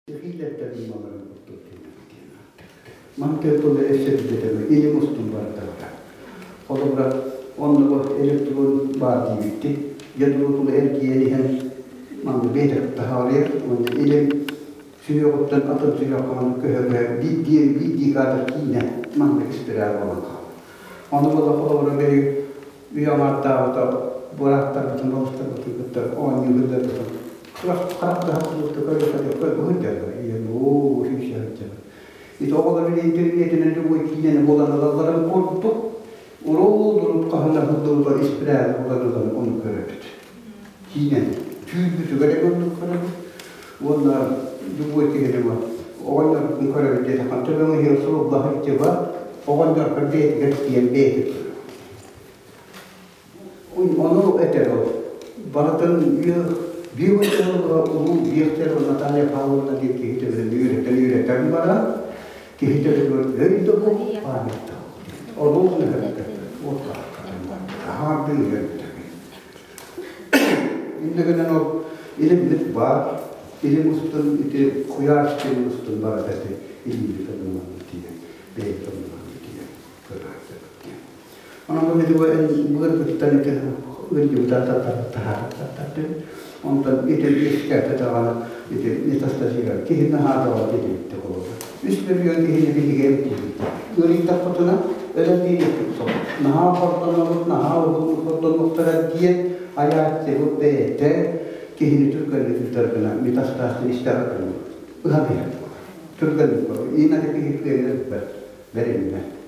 Тихийлэртэн маларын курдук Мантан тылы өссө илим устун барда. Холобура, оннугу электрон баар диэбиттик, ядро эргийэн иһэн манна бэйэтэ таһаарыар уонна илим сүһүөҕүттэн атын сүһүөххэ манна көһө-көһө биирдии биирдии кадр киинэ манна спираль буолан хаалар. Ону буола холобура бэйи үйэ аҥаардаабыта бырааттарбытын, балыстарбытын кытта оонньуу сылдьарбытын харах курдук көрө сылдьаллар. Ийэм оо, сүүсэ Ити оҕолор интэриниэтинэн любой киинэни булан ылалларын курдук, уруул-дуруп хаһына сылдыбыта испирээли булан ылан ону көрөбүт. Киинэни түүл-бүтүгэр оннук көрөбүт. Уонна любой киһини оҕонньорбутун көрөбүт диэтэххэ, төбөҥ иһигэр сурулла сылдьыба, оҕонньоргор бэйэтигэр тиийэн бэйэтин көрөр. Ону этэр ол. Барытын биир улуу Биэхтер Наталья Павловна диэн киһи төбөнү үөрэтэн үөрэтэн баран, киһи төбөтүгэр өй да буол, память да буол. Ону хаардын үөрэтэр. Иннэ гынан ол илиммит баар, илим устун ити куйаар ситимин устун барыта ити илиибит оннунан тиийэн, бэйэбит оннунан тиийэн көрөөччүбүт диэн. Онон бу былыргыттан ити ыалдьыбыта таһаараттар Онтон ити үөскээтэ даҕаны ити метастазия киһи наһаа диэбитте холобура. Үс мөлүйүөн киһини биһиги эмтиибит. Ыарыйдахпытына өлөн биэриэхпит сол. Наһаа хордонобут, наһаа уһуннук хордонуохтара диэн айааччыбыт бэйэтэ киһини түргэнник ыытар гына метастазия истэҕэ ыһан иһэр буолар. Түргэнник буолар. Иинэ киһи кыайан өлбөт, бэриллибэт.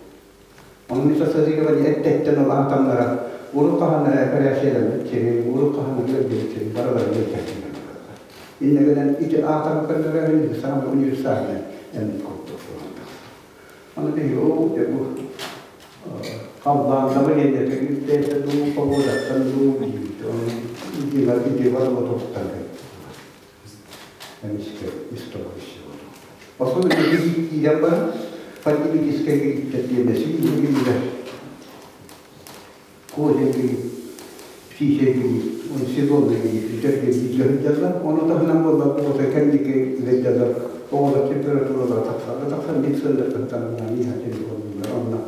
Ону метастазирование эрдэттэн улаатаннара урут хаһан эпэрээссийэлэммит сирин, урут хаһан ыалдьыбыт сирин барыларын ыалдьааччылар бараллар. Иннэ гынан ити аатан көрдөрөбүн самый универсальный эмп курдук буолан тахсар. Аны биһиги ол дьэ бу халлаан давлениета үрдээтэ дуу, погодаттан дуу диибит. Ону идига идига отуттан эмискэ история Особенно киирэн баран пандемическай грипптэр диэнэ сүүрүгүллэр. Кожа грипп, птичий грипп, он сезонный грипп үтэргэ бииргэ сылдьаллар. Ону таһынан буолла оҕото кэнники сылдьаллар. Оҕолор температуралара тахсарга тахсан медицинлэр кыттаннар иһэ телефоннулар. Онно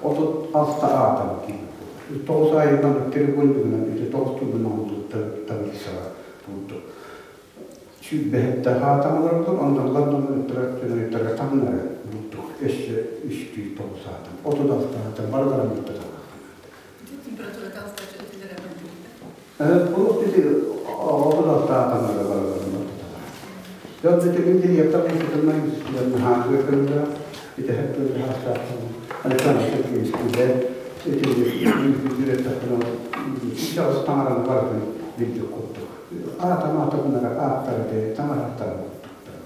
36 аатам киирбит. Тоҕус айынан треугольнигынан ити тоҕус тылынан таблицаҕа курдук. Сүүрбэһиттэ хаатаҥаларбытын онноллор да таҥнары булдук өссө үстүү тоҕусаатым 36 аатым барыларын бүттэ. Температура таҕыстаччы этилэрэ Урут ити 36 аатамнара барыларын Дьон битигин директор мусукуннан хаатыга көрүллэ итеһэт хаастаахтан Александр Сергеевич ити директорынан таҥараны барытын билдик курдук аатам аатабынара ааттара де таҥараттара курдуктар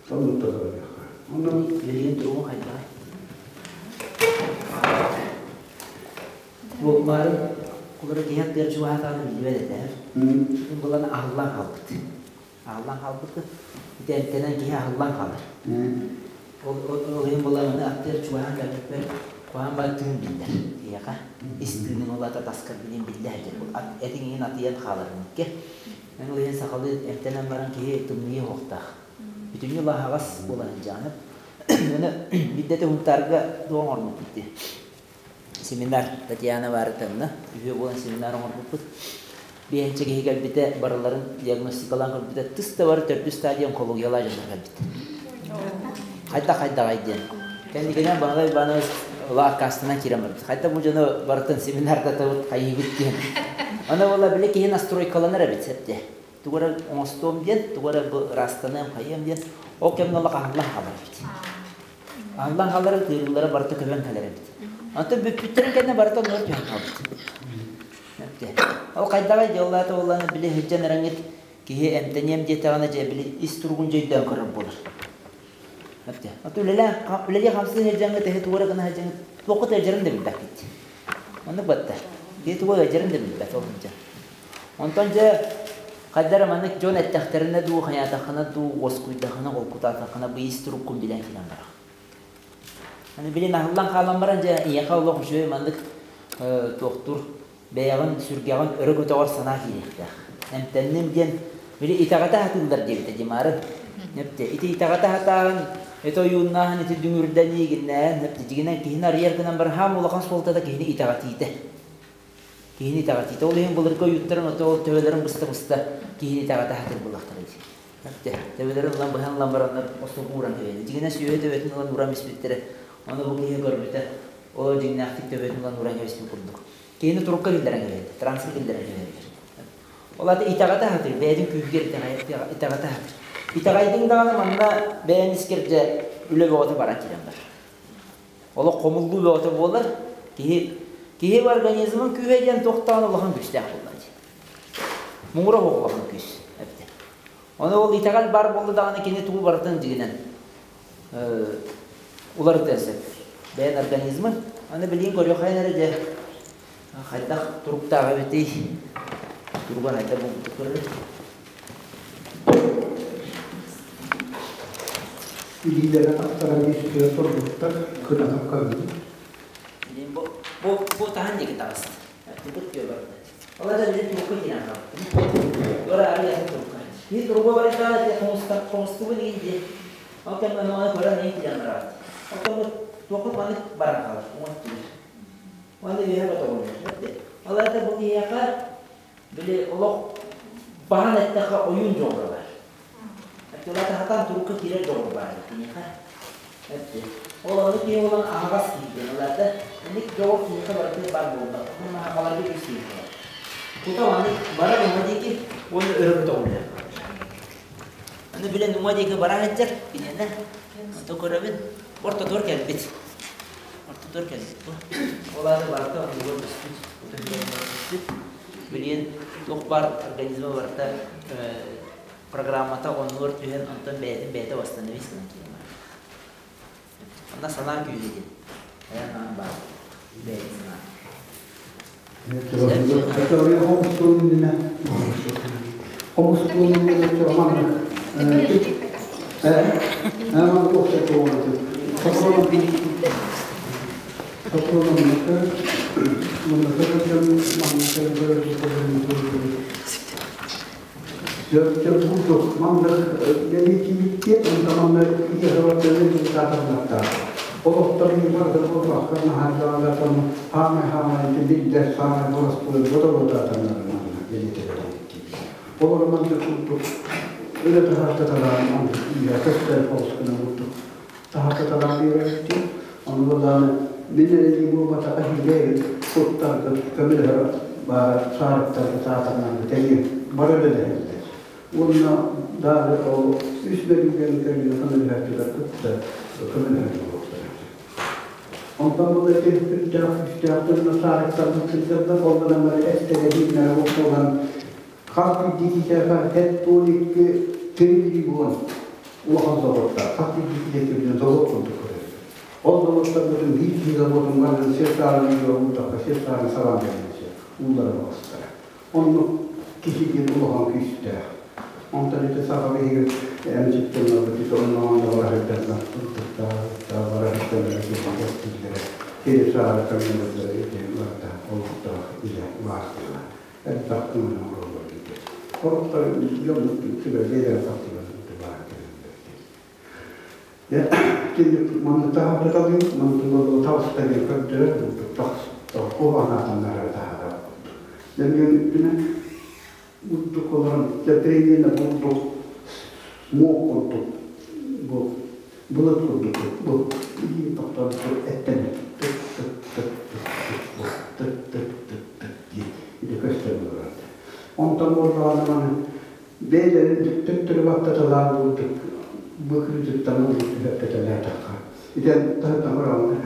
соннук Онно Билигин туругу хайдаҕай? Бу баарын олору киһи аттыгар чугаһаатаҕына биллибэт этэ. Булан аһыллан хаалбыт. Аһыллан хаалбыт. Ити эмтэнэн киһи аһыллан хаалар. Ол ол иһин булан аны аттыгар чугаһаан кэлбиппэр куһаҕан баар тыын биллэр киһиэхэ. Ис тыынын ол ата таскар билин биллэ сылдьар. Этиҥ иһин атыйан хаалар икки. Мен ол иһин сахалыы эмтэнэн баран киһи тымныйа уһуохтаах. Бүтүннүү лаһаҕас буолан сылдьаҕын. Аны биирдэ Сунтаарга туох оҥорбуппут дии. Семинар Татьяна Барытовна үһүө буолан семинар оҥорбуппут. Биэһинчэ киһи кэлбитэ, барыларын диагностикалаан көрбүтэ, тыс да бары төрдүс стадия онкологиялаах дьоннор кэлбит. Хайдах хайдаҕай диэн. Кэнникинэн Баһылай Иванович ыла аккаастанан киирэн барбыт. Хайда бу дьону барытын семинардатабыт, хайыыбыт диэн. Аны буола били киһи настройкаланар эбит септе. Тугу эрэ оҥостуом диэн, тугу эрэ бу ыраастаныам, хайыам диэн. Ол кэмҥэ олох аһыллан хаалар эбит. Аһыллан хаалар ыарыылара барыта көбөн кэлэр эбит. Онтон бүппүттэрин кэннэ барыта оннугар түһэн хаалбыт. Ол хайдаҕай дьоллоото буоллаҕына били сылдьан эрэҥҥит киһи эмтэниэм диэтэҕинэ дьэ били ис туругун дьэ өйдөөн көрөр буолар. Ото үлэлээн үлэлии хамсыы сылдьаҥҥыт эһи тугу эрэ гына сылдьаҥҥыт туоххут ыалдьарын да билбэккит. Оннук батта. Киһи тугу ыалдьарын да билбэт ол сылдьан. Онтон дьэ хайда эрэ маннык дьон эттэхтэринэ дуу, хайаатаххына дуу, уоскуйдаххына, холкутаатаххына бу ис туруккун билэн кэлэн бараҕын. Аны билин аһыллан хаалан баран дьэ эйиэхэ олох үчүгэй маннык туохтуур бэйэҕин сүргэҕин өрө көтөҕөр санаа киириэхтээх. Эмтэнним диэн били итэҕэтэ сатыыллар диэбитэ Димары. Нэпте ити итэҕэтэ сатааһын, ити ойууннааһын, ити дүҥүрдэнии гиннээн, нэпте дьигинэн киһини арыйар гынан баран хаам улахан суолтата киһини итэҕэтиитэ. Киһини итэҕэтиитэ. Ол иһин былыргы ойууттарын ото ол төбөлөрүн быста-быста киһини итэҕэтэ сатыыр буоллахтара дии. Нэпте төбөлөрүн ылан быһан ылан бараннар остуолга ууран кэбиһэллэр. Дьигинэн сүөһү төбөтүн ылан ууран испиттэрэ. Ону бу киһи көрбүтэ, ол дьиҥнээхтик төбөтүн ылан ууран кэбиспит курдук. Киһини турукка киллэрэн кэбиһэллэр, транска киллэрэн кэбиһэллэр. Ол аата итэҕэтэ сатыыр, бэйэтин күүһүгэр итэҕэтэ сатыыр. Итэҕэйдиҥ даҕаны манна бэйэҥ искэр дьэ үлэ бөҕөтө баран киирэн барар. Олох хомуллуу бөҕөтө буолар. Киһи киһи организмын күүһэ диэн туох даҕаны улахан күүстээх буолла дии. Муҥура суох улахан күүс эбитэ. Ону ол итэҕэл баар буолла даҕаны кини тугу барытын дьигинэн уларытыан сөп. Бэйэн организмын. Аны билигин көрүөххэ эрэ дьэ хайдах туруктаах эбитий? Туруга хайдах буолбуту көрөр. Илиилэрэ тахсара биир турбуттар, кынатын көрдүм. Бу бу бу таһан диэки таҕыста. Тупут түө барда. Ол это билин турукка киирэн хаалбыт. Ора арыйатын турукка. Биир туруга барытаана хомустубун иин дии. Ол кэмҥэ ону көрөн иин киирэн бараат. Ол кэмҥэ туоххут маннык баран хаалар, уҥа өттүгэр. Уонна үөһэ көтөҕүллэр. Ол это бу киһиэхэ били олох баһан эттэххэ ойуун дьоҕура бар. Тылата хатан турукка киирэр дьоҕур баар киниэхэ. Ол ону киһи буолан аһаҕас киһи ыларда. Инник дьоҕур киһиэхэ барытыгар баар буолбат. Уонна аһаҕаларга үс киһи буолар. Кута маннык барар уҥа диэки уонна өрө көтөҕүллэр. Аны билэн уҥа диэки бара сылдьар киниэнэ. Онто көрөбүн. Ортотугар кэлбит. Ортотугар кэлбит бу. Ол аата барыта оннугар түспүт. Түспүт. Билигин туох баар организма барыта программата оннугар түһэн онтон бэйэтин бэйэтэ восстановить гынан киирэн барар. Онно санаа күүһэ диэн. Айан баар. Бэйэтин санаа. Курдук маннык киирбиттиэн онтон итиһэбаттарын олохтор барда буолбакка наһаалаатан хаамай хаамай биллэр хаамай боростуой бодо-бодоатаннар манна Олор маннык курдук үлэ таһаартаталаан ийэ көстөр холускуна курдук таһаартаталаан биэрэртин ону буолааны мин эрэ буолбатаха хилээ куттарга көмөлөһөр баар саарыктарга таатаннарга тэҥи бары үлэлэһэллэр. Уонна даары ол үс бөлүгэн көрүүнү көмөлөһөрдүлэр кытта көмөлөһөр буолуохтара. Онтон бұл эти үттээх үстээх төннө саарыктарбыт сылдьаллар, ол гынан бары эстэлэһииннэрэ буолан хас биирдии киһиэхэ 72 триллион улахан заводтар, хас биирдии киһиэхэ завод курдук көрөр. Ол заводтарбытын биир киһи заводун барытын сир саарын үйэ уутахха сир саарын сабан кэлинче уулара бастара. Онну киһи диэн улахан күүстээх. Онтон ити саха биһиги эмчиттен ити онноон да бара сылдьарна тутта бара сылдьарна киһи киһи саара көмөлөрдөрө ити барыта олохтоох илэ баартыла. Элбэх ымына оҥороллор диде. Хороттор дьоннук түбэлиэлэр тахтылар баар кэлэллэр. Кини манна таһаарталыы, манна таҕыстарыгар көрдөрөр, куһаҕанаатаннара таһаарар. Дэмиэн үттүнэн бурдук олорон тренинэ бурдук муох курдук бу былыт курдук бу илиим тохтообут эттэн тык тык тык тык тык тык тык тык тык дии ити көстөр буолар. Онтон буоллаҕына маны бэйэлэрин төттөрү баттаталаан бурдук быкырыытыттан ылбыт түһэртэтэлээтэххэ итэн таһыттан көрөҕүн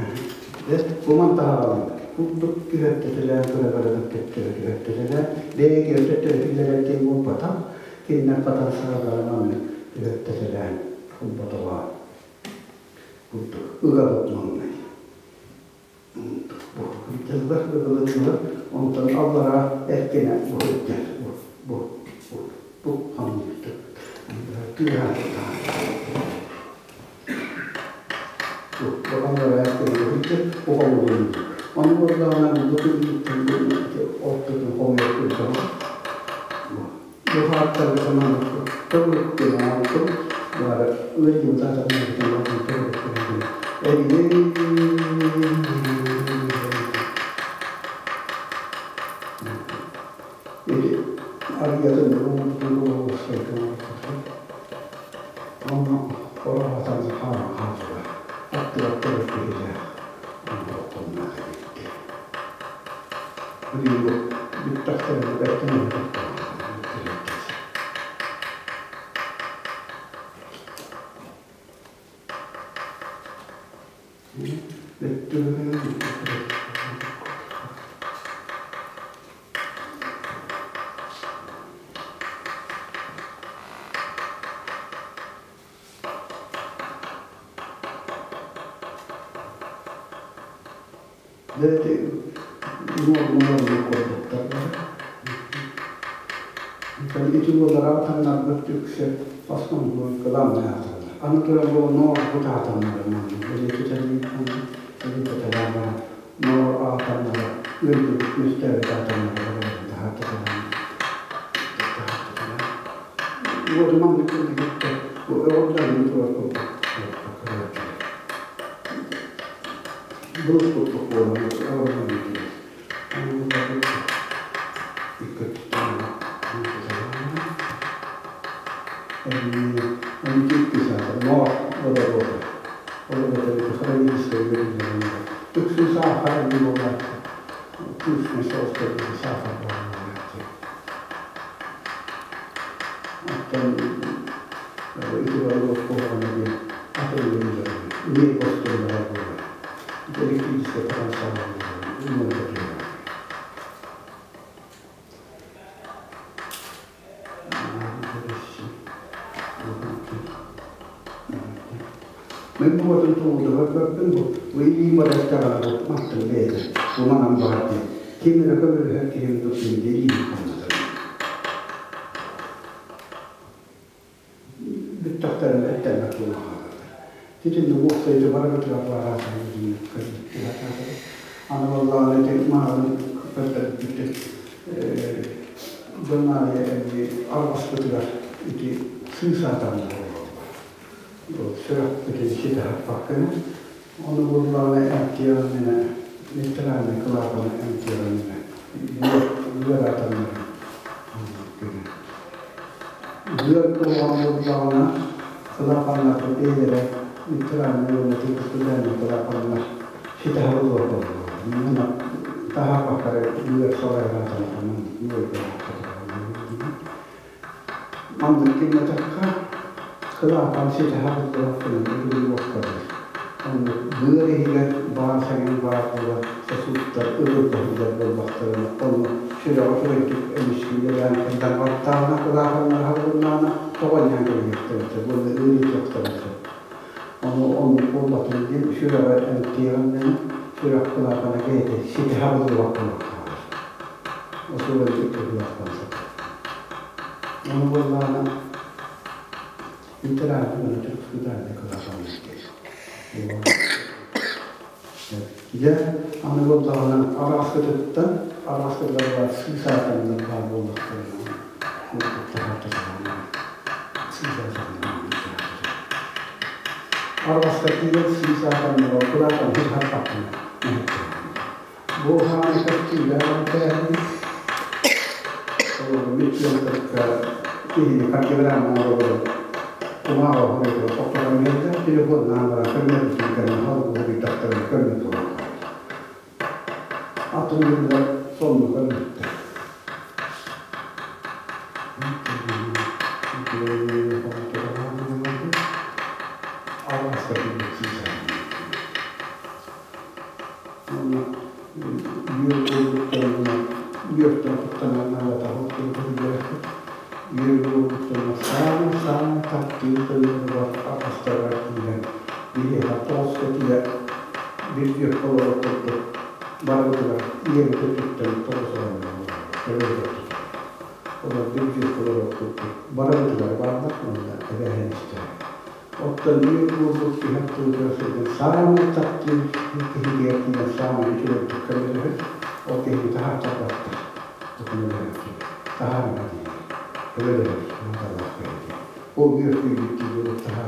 куман таһааралын курдук түһэртэтэлээн көрө-көрө төттөрү түһэртэтэлээн бэйэгэ төттөрү киллэрэр диэн буолбатах кинилэр хатан саҕаларын маннык түһэртэтэлээн холботоҕо курдук ыгабыт маҥнай бу кырдьыллар ыгылыннылар онтон аллараа эркинэ бу сылдьар бу бу бу бу хамныыр тыаһаан бу аллараа эркинэ бу сылдьар бу хомулунна ону буоллаҕына бу күнүттэн ортотун хомуйар курдук бу хааттарга санаабыккын төгүрүк гына Бары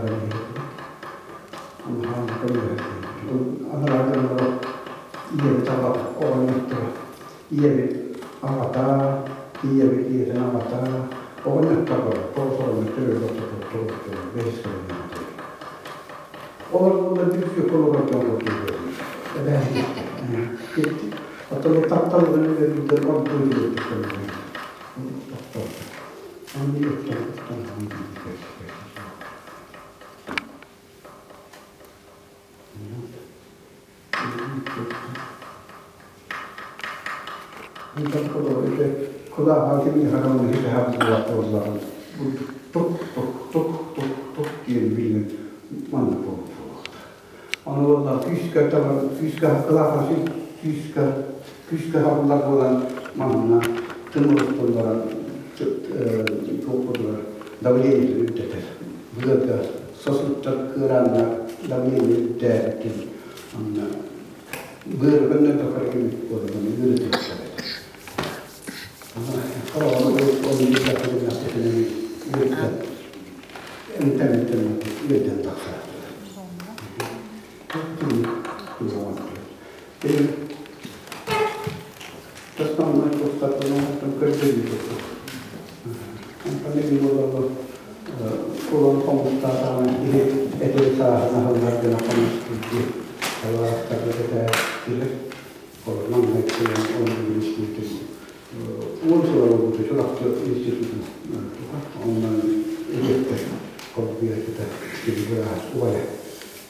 Сааһыран Анараа дьонноро ийэбит аҕата оҕонньотторо ийэбит аҕата ийэбит ийэтин аҕата оҕонньотторго тоҕус оҕонньоттор өлө охсотор бэһис көрүҥнээх Олор буолла биир психолога дьон Оттон тапталынан өлөрбүтэр ордук таптал. Аны оттон Тук-тук-тук-тук-тук диэн манна Ону буолла күүскэ күүскэ кылааһа күүскэ күүскэ хабыллар буолан манна тымырыттан баран туохпутугар давление үрдэтэр. Быарга сосудтар кыарааннар давление үрдээбиттин манна быар көннөрдөхөр буолан үөрэтиэхтэр. Үөрдэн тахсар.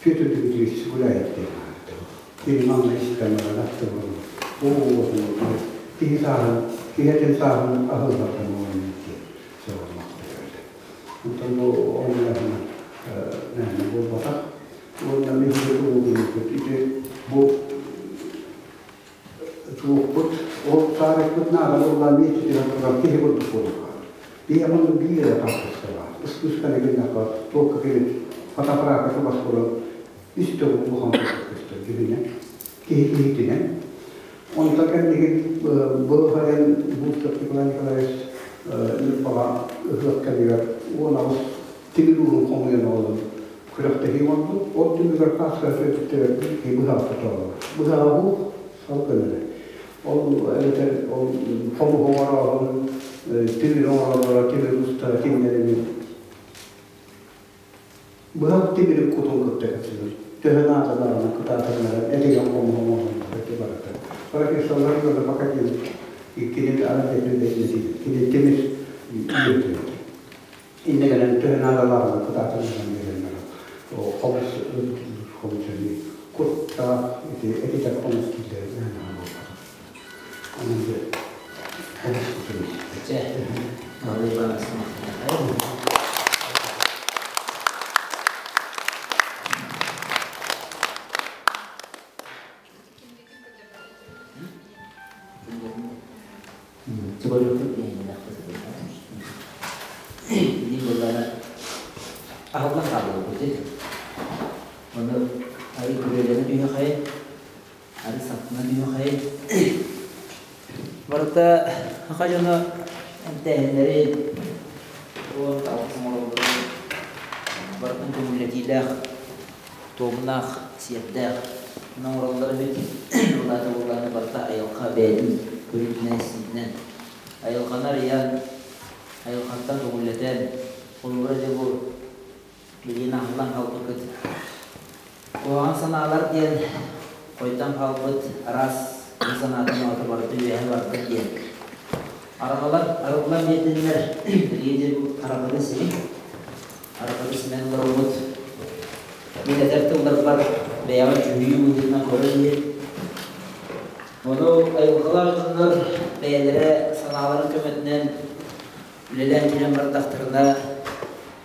Петр Дмитриевич гуляет Кини манна истэмэрэ аттыбын киһи сааһын киһитин сааһын аһыллартан соролмахтар. Онтон бу оҕолорун нэһэнэ буолбатах. Уонна мин ити бу туохпут ол саарыкпыт наада буолла миэтитигэр турар киһи курдук буолуохха. Биһи онно биир эрэ тахсыстыра. Ыспысканы гыннахха туохха кини фотоаппаракка чугас буолан үс төгүл улахан көстөр дьүһүнэ киһи киһитинэн. Онтон кэннигин Былхайан Бурцев Николай Николаевич Ньурбаҕа ыһыах кэмигэр 18 тимир ууһун хомуйан оҕолон күрэхтэһии оҥорбут. Ол түмүгэр хаска сөтүттэрэр киһи быһаҕа туталлар. Быһаҕа уһук салгын эрэ. Ол эбэтэр ол хомуһу оҥороорун, тимир оҥороллоро, тимир устара кинилэри быһах тимирин кутун кытта кэпсэнэр. Төһө наадаларынан кытаатаннаран этигэн хомуһу оҥоһуллар ити барыта. Профессорлар да пока кини аны кини тимир үөтү. Инне кэлэн төһө наадаларынан кытаатаннаран биэрэллэр. Хомус хомус кутта ити этитэр хомус киллэрин Анан хомус кутун. Чэ, Аһыллан хаалбыт. Оны ары күрүөлэнэ түһүөхэй, ары саппына түһүөхэй. Барыта саха дьоно эмтээһиннэри уон оҥороллорун барытын көҥүллэтиилээх, туомнаах, сиэрдээх оҥороллор эбит. Улаата буоллаҕына барыта айылҕа бэйэтин көрүүтүнэн-истиитинэн айылҕаны арыйан, айылҕаттан көҥүллэтэн, холобура дьэ бу билигин аһыллан хаалбыккыт. Куһаҕан санаалар диэн хойдон хаалбыт араас киһи санаатын оҕото барыта үөһэ барда диэн. Араҥалар арыллан биэрдиннэр, билигин дьэ бу араҥаны симин, араҥаны симэн олоробут. Мин этэр тылларбар бэйэҕэ дьүһүйүү быһыытынан көрөн иһин. Ону айылҕалаах дьоннор бэйэлэрэ санааларын көмөтүнэн үлэлээн киирэн бардахтарына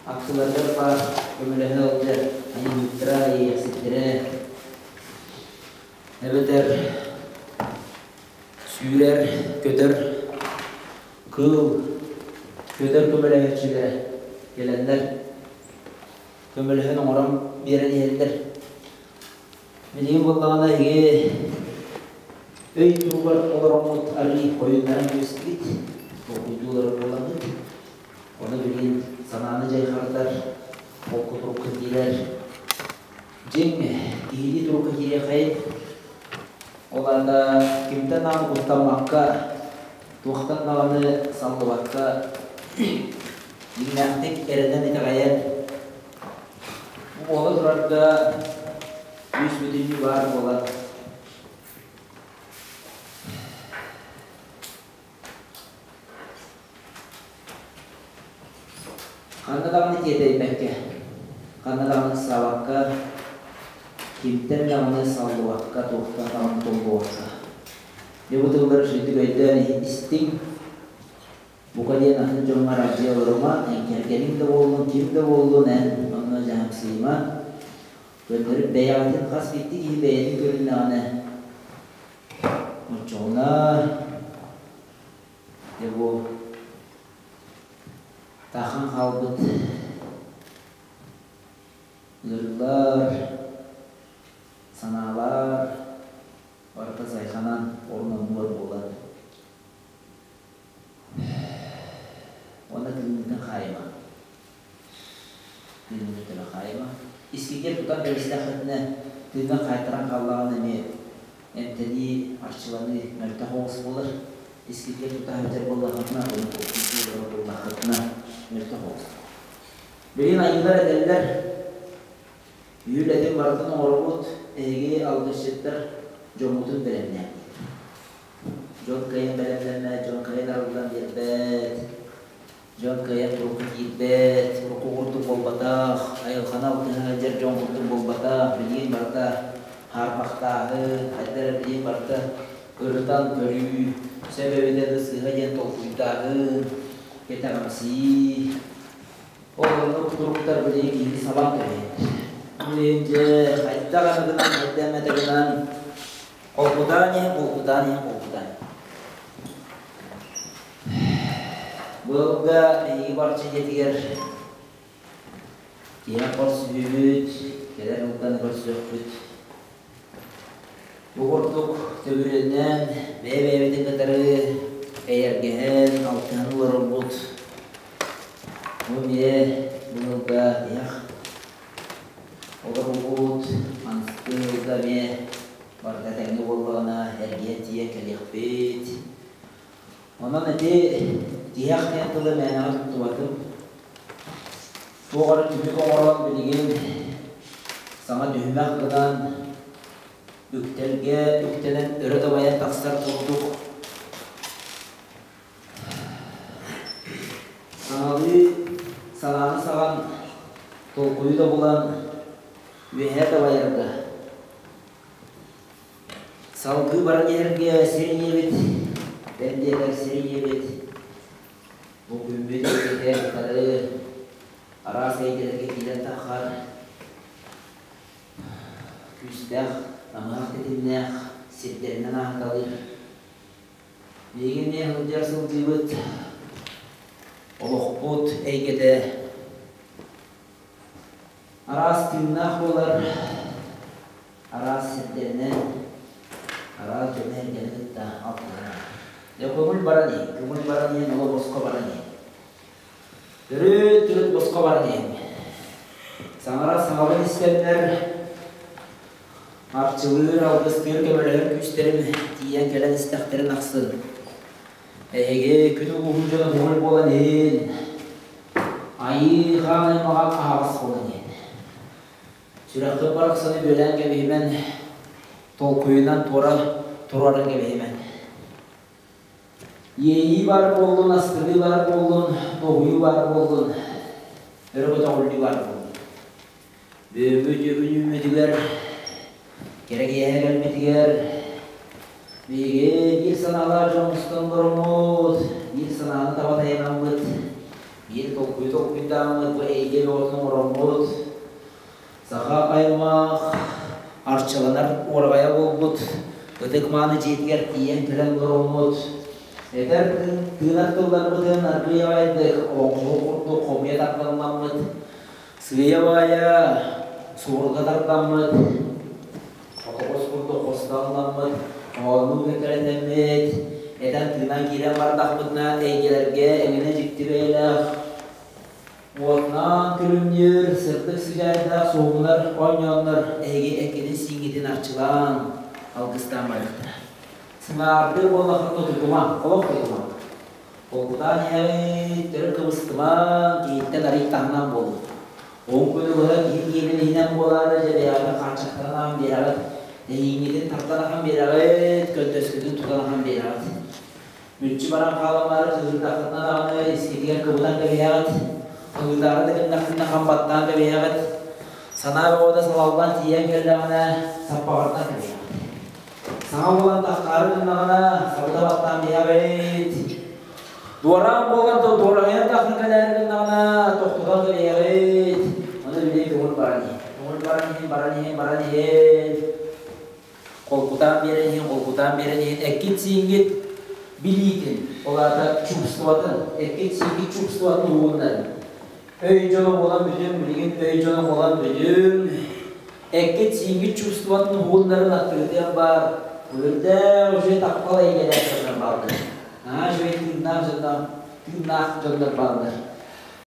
аттыларыгар баар көмөлөһө сылдьар айымньыттара, иэйэхситтэрэ эбэтэр сүүрэр, көтөр, кыыл, көтөр көмөлөһөөччүлэрэ кэлэннэр көмөлөһөн оҥорон биэрэн иһэллэр. Билигин буоллаҕына эһиги өй туһугар олороммут арыы хойуннаран үөскүүт, толкуйдуулара буоламмыт. Ону билигин санааны дьайхардар, Холку турукка киирэр. Дьиҥ киһилии турукка киириэххэйин. Ол аата кимтэн даҕаны куттаммакка, туохтан даҕаны саллыбакка, дьиҥнээхтик эрэнэн итэҕэйэн, бу буола турарга күүс бүтүннүү баар буолан Ханна даҕаны тиэтэйбэккэ, ханна даҕаны ыксаабакка, кимтэн даҕаны саллыбакка, туохтан даҕаны толлубакка. Дьэ бу тыллары үчүгэйдик өйдөөн истиҥ. Бука диэн атын дьоҥҥо аралдьыйа олорума, эн кэргэниҥ да буоллун, ким да буоллун, эн онно дьаһамсыйыма. Көннөрү бэйэҕитин хас биирдии киһи бэйэтин көрүннэҕинэ, оччоҕуна дьэ бу тахан хаалбыт ыарыылар, санаалар барыта сайханан орун-оннугар буолан уонна тыыннытын хаайыма. Тыыннытын төлө хаайыма. Искигэр тутан кэбистэххитинэ тыыҥҥа хаайтаран хааллаҕына эмиэ эмтэнии, арчыланыы мөлтөх оҕус буолар. Искигэр тута сылдьар буоллаххытына, ону толкуйдуу олорор буоллаххытына мөлтөх оҕус. Билигин айыылар этэллэр, Үлэтин барытын оҥоробут, эһиги алгысчыттар дьоммутун бэлэмнээҥ. Дьон кыайан бэлэмнэммэт, дьон кыайан арыллан биэрбэт, дьон кыайан турукка киирбэт, урукку курдук буолбатах, айылҕаны алтыһа сылдьар дьон курдук буолбатах, билигин барыта хаарбахтааһын, хайда эрэ билигин барыта ырытан көрүү, сөп эбитэ да сыыһа диэн толкуйдааһын, кэтэҕэмсийии. Ол оннук туруктар билигин киһини сабан кэбиһэллэр. Билигин дьэ хайдах эмэ гынан, хайда эмэтэ гынан холкутаан иһэн, холкутаан иһэн, холкутаан. Быылга эһиги барча дьиэтигэр тиһэх көрсүһүүбүт, кэлэр ылганы көрсүөхпүт. Бу курдук төбүрүөннээн бэйэ-бэйэбитин кытары эйэргэһэн, алтыһан олорорбут бу эмиэ быылга тиһэх олорбут, аныгы ыалга эмиэ барыта тэҥҥэ буоллаҕына эргийэн тиийэн кэлиэхпит. Онон ити тиһэх диэн тылы мээнэҕэ туттубатым. Туох эрэ түмүк оҥорон билигин саҥа түһүмэх гынан үктэлгэ үктэнэн өрө дабайан тахсар курдук саҥалыы санааны саҕан толкуйу тобулан үөһээ дабайарга Салгыы баран иһэргэ сир ийэбит, бэл диэтэр сир ийэбит, бу күммүт эйгэтэ кытары араас эйгэлэргэ киирэн таххар күүстээх, намыһах тэтимнээх сирдэринэн ааһыталыыр. Биһиги эмиэ сылдьар сылдьыыбыт, олохпут эйгэтэ араас тыыннаах буолар. Араас сирдэринэн, араас дьону-сэргэни кытта алтыһар. Дьэ, көҥүл баран иһин, көҥүл баран иһин, олох босхо баран иһин. Төрүт-төрүт босхо баран иһин. Саҥара саҥабын истэннэр, арчылыыр, алгыстыыр, көмөлөһөр күүстэрим тиийэн кэлэн истэхтэрин ахсын, эһиги күн улууһун дьоно көҥүл буолан иһин, айыы хаан аймаҕа аһаҕас буолан иһин. Сүрэххит барахсаны бүөлээн кэбиһимэн, толкуйунан туора туруоран кэбиһимэн. Иэйии баар буоллун, астыныы баар буоллун, дуоһуйуу баар буоллун, өрө көтөҕүллүү баар буоллун. Бүгүҥҥү үтүө үүммүтүгэр, кэрэ киэһэ кэлбитигэр биһиги биир санаалаах дьон мустан олороммут, биир санааны таба тайанаммыт, биир толкуйу толкуйдааммыт, бу эйгэ бөҕөтүн оҥороммут, Саха аймах арчыланар уораҕайа буолбут ытык-мааны дьиэтигэр тиийэн кэлэн олороммут, эдэр тыынар тылларбытын аргыый аҕайдык олоҥхоһут курдук хомуйа тардалламмыт, сыыйа-баайа суурга тардаммыт, хотоҕос курдук хостооҥноммут, оонньуу кэккэлэтэммит, этэн-тыынан киирэн бардахпытына эйгэлэргэ эҥинэ дьикти бэйэлээх. Уотунан күлүмнүүр сырдык сыдьаайдаах суһумнар оонньооннор эһиги эккитин-сииҥҥитин арчылаан, алгыстаан барыахтара. Сыҥаардыы буоллаххытына тутумаҥ, олох тутумаҥ. Холкутаан иһэҕит, төрүт кыбыстымаҥ, киһиттэн арый таһынан буолуҥ. Уһун күнү быһа киһи киэнин иһинэн буолаары дьэбэйэҕитин хааччахтаран ахан биэрэҕит, тэһииҥҥитин тардан ахан биэрэҕит, көнтөскүтүн тутан ахан биэрэҕит. Мүччү баран хааланнары кыыһырдаххытына даҕаны искитигэр кыбытан кэбиһэҕит, кыһыытааҕы да гыннаххытына хам баттаан кэбиһэҕит, санаа бөҕөтө салаллан тиийэн кэллэҕинэ саппаҕырдан кэбиһэҕит. Саҥа буолан таххаары гыннаҕына сабыта баттаан биһэҕит. Дуораан буолан дуораһыйан тахсан кэлээри гыннаҕына тохтотон кэбиһэҕит. Ону били көҥүл баран иһин. Көҥүл баран иһин, баран иһин, баран иһин. Холкутаан биэрэн иһин, холкутаан биэрэн иһин эккит-сииҥҥит билиитин, ол аата чувствотын, эккит-сииҥҥит чувствотын уһугуннарын. Өй дьоно буолан бүтүн, билигин өй дьоно буолан бүтүн, эккит-сииҥҥит чувствотын уһугуннарын аттыгытыгар баар үрдээх үчүгэй таптал эйгэлээх дьоннор бааллар. Наһаа үчүгэй тыыннаах дьоннор, тыыннаах дьоннор бааллар.